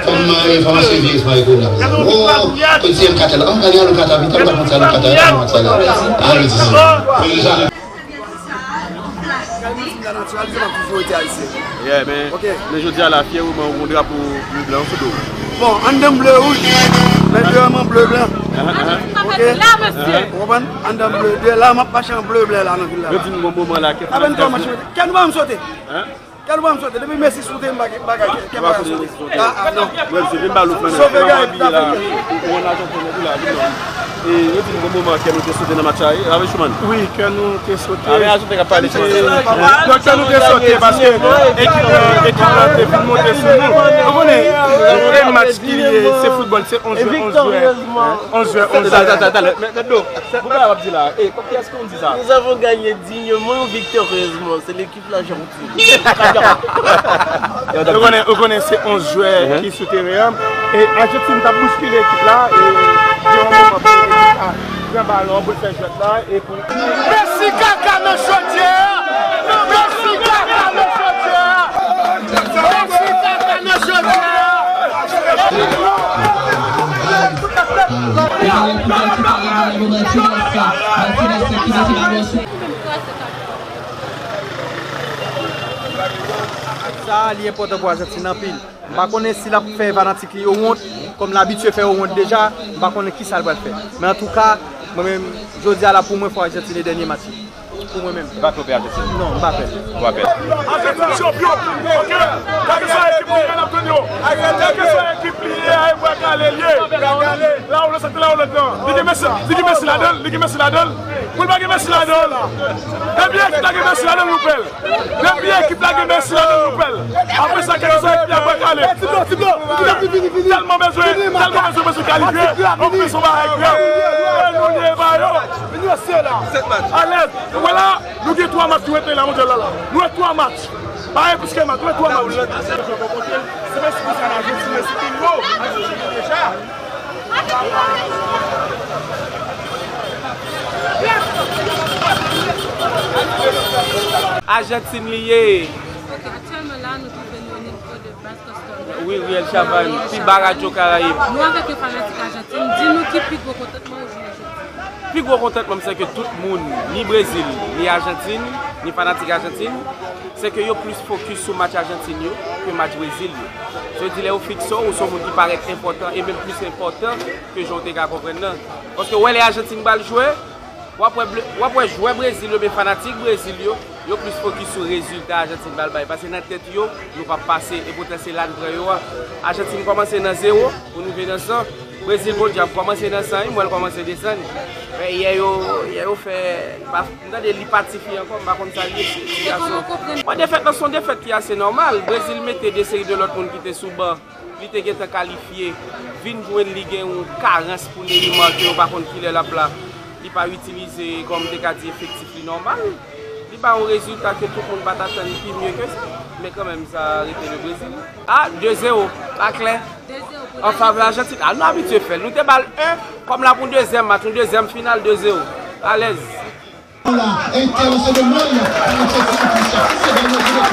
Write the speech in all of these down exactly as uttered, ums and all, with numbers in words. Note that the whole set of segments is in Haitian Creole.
Fòm enfòmasyon vye espas yo la. Oh, kòm si M K T la. Oh, gade Alon Kata, vit, m pa konn sa Alon Kata, m pa konn sa la. Ah, vit, vit. Kèl moun ki vin la natiralize, m ap toujou rete ayisyen. Yeah, men, men jodi a la, fyè ou, men ou gen drapo ble blan sou do. Bon, anndan m ble wouj, men deyò m an ble blan. Ok? Ou konprann? Anndan m ble, deyò la, m ap mache an ble blan la nan vil la. Yo di m gon moman la, kè nou pa janm sote. Kè nou pa janm sote. Depi Messi sote, m pa gen bagay, kè pa janm sote. Ah, ah, non. Sove Gaël, ta fè kè. Ou an Ajantin nan pou la, vin non. E yo di m gon moman kè nou te sote nan match la, e, avè Schumann. Wi, kè nou te sote. Avè Ajantin k ap pale Schumann. Non, kè nou te sote paske ekip lan, ekip lan te vin monte sou nou. Ou konnen, e match ki li ye, se foutbòl, se onz jwè, onz jwè, onz jwè, onz jwè. Talè, talè, talè, men, men, men, Dlo, pou bagay w ap di la, e, kiyès ki konn di sa? Nous avons gagné dignement, victorieusement. C'est l'équipe Ou konnen, ou konnen se onz jwè ki sou teren an. E Ajantin t ap bouskile ekip la. E gen yon moman pou ekip la pran balon an, pou l fè jwèt la. E pou Messi kaka nan chodyè! Messi kaka nan chodyè! Messi kaka nan chodyè! Sa a, li enpòtan pou Ajantin anpil. M pa konnen si l ap fè fanatik li yo wont, kòm l abitye fè yo wont deja, m pa konnen kisa l pral fè. Men antouka, mwen menm, jodi a la, pou mwen, fò Ajantin e dènye match li. Pou mwen menm. Ou pa twò pè Ajantin? Non, m pa pè l. Ou pa pè l. Ajantin chanpyon! Ok? Kèlkeswa ekip li ye, n ap tann yo. Kèlkeswa ekip li ye, a e bwa kale l ye. La ou nan sante la ou nan tan. Li gen Messi, li gen Messi ladan l, li gen Messi ladan l. Pou l pa gen Messi ladan l. Depi ekip la gen Messi ladan l, nou pè l. Depi ekip la gen Messi ladan l, nou pè l. Apre sa, kèlkeswa ekip la bwa kale. Tèlman bezwen, tèlman bezwen, bezwen kalifye, anfen se yon bagay grav. E nou lye ba yo. Alèz. Nou wè la, nou gen twa match nou rete la mondyal la la. Nou rete twa match. Pa gen plis ke match, nou rete twa match. Se Messi ki sa la, Messi, Messi, Messi, Messi, deja. Ajantin li ye. Ok, aktyèlman la, nou twouve nou o nivo de Bas Custom. Wi, Ruelle Chavannes, pi ba radyo Karayib. Nou avèk yon fanatik Ajantin, di nou ki pi gwo kontantman ou jwenn jodi a? Pi gwo kontantman m, se ke tout moun, ni Brezil, ni Ajantin, ni fanatik Ajantin, se ke yo plis fokis sou match Ajantin yo ke match Brezil yo. Sa vle di, lè yo fikse w, ou se yon moun ki parèt enpòtan e menm plis enpòtan ke jan w te ka konprann nan. Paske w wè lè Ajantin pral jwe, w ap wè ble-, w ap wè jwè Brezil yo, oubyen fanatik Brezil yo, yo plis fokis sou rezilta Ajantin pral bay. Paske nan tèt yo, nou p ap pase, e poutan se la n pran yo a. Ajantin kòmanse nan zewo, pou n rive nan san. Brezil, podyab, kòmanse nan san, wi, m wè l kòmanse desann. Men yè yo, yè yo fè, pa, m tande li pati fi ankò, m pa konn sa l ye, se, se gason. Bon, defèt lan se yon defèt ki ase nòmal. Brezil mete de seri de lòt moun ki te sou ban. Li te gentan kalifye, vin jwenn li gen yon karans pou Neymar ke yo pa konn kilè l ap la. Li pa itilize, kòm m te ka di, efektif li nòmal. Li ba yon rezilta ke tout moun pa t atann pi mye ke sa. Men kanmenm, sa rete le Brezil. A, de zewo, pa klè. An favè Ajantin. A, nou abitye fè l. Nou te ba l en, kòm la pou yon dezyèm match, yon dezyèm final, de zewo. Alèz. International, Manchester City, Sebastian City,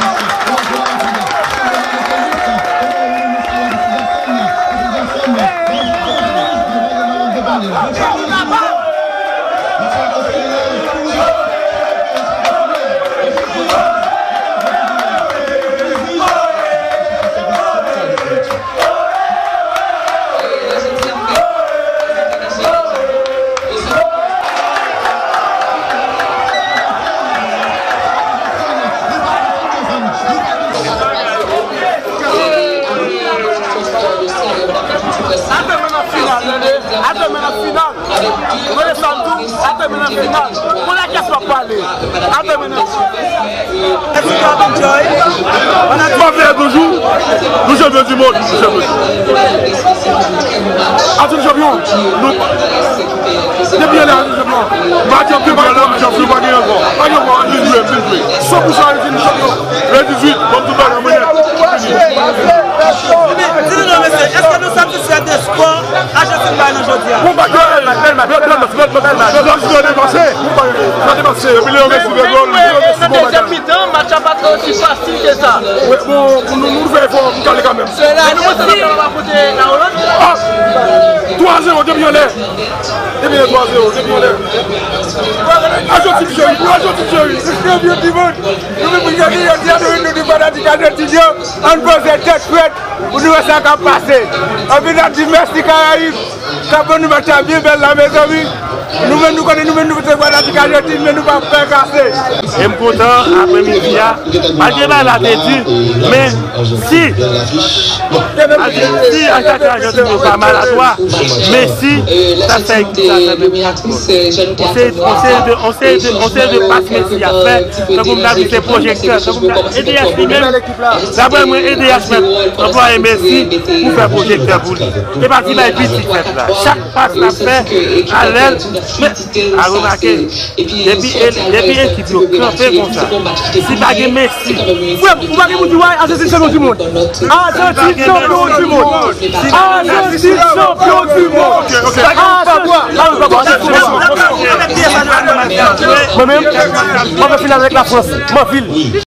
Atè men nan final, tande. Atè men nan final. Ou konnen sa m di w? Atè men nan final. Pou lakès w ap pale. Atè men nan final. Mwen fè toujou, nou chanpyon di mond, nou chanpyon. Ajantin chanpyon, nou, depi yè la, Ajantin chanpyon. Pa chanpyon, pa chanpyon, pa gen ankò. Pa gen ankò, vin jwe, vin jwe. San pou san Ajantin chanpyon. Le dizuit, ban m tout bagay, mwen Wi, bon, nou, nou fè efò pou n kale kanmenm. Sela, nou montre nou pa pote la Hollande. Ah! Twa zewo, depi anlè. Depi anlè, twa zewo, depi anlè. Ajantin cheri, Ajantin cheri. Mesye, byen di moun. Nou menm pou jodi, jodi a, nou vin nou di fanatik Ajantin yo, ann poze tèt frèt pou nou wè sa k ap pase. Ann vin ap di mèsi Karayib. K ap ban nou match la byen bèl la, mezanmi. Nou menm, nou konnen nou menm, nou se fanatik Ajantin, men nou p ap pè kase. E m kontan aprè midi a. Malgre bagay la te di, men si, si atake Ajantin yo pa maladwa, men si, sa fè ekip sa kanmenm. On seri, on seri de, on seri de, on seri de pas Messi a fè, tankou m ta di se pwojektè, tankou m ta, E D S li menm, daprè mwen, E D S menm anplwaye Messi pou fè pwojektè pou li. E pa ti bay piti fèt la. Chak pas l ap fè, alèz, men, a remake, depi, depi ekip yo kanpe konsa, si pa gen Messi, frè, ou pa gen pou di, wè, Ajantin chanpyon di mond. Ajantin chanpyon di mond. Ajantin chanpyon di mond. Ajantin. Mwen menm, mwen fè final avèk Lafrans. Mwen anvi l.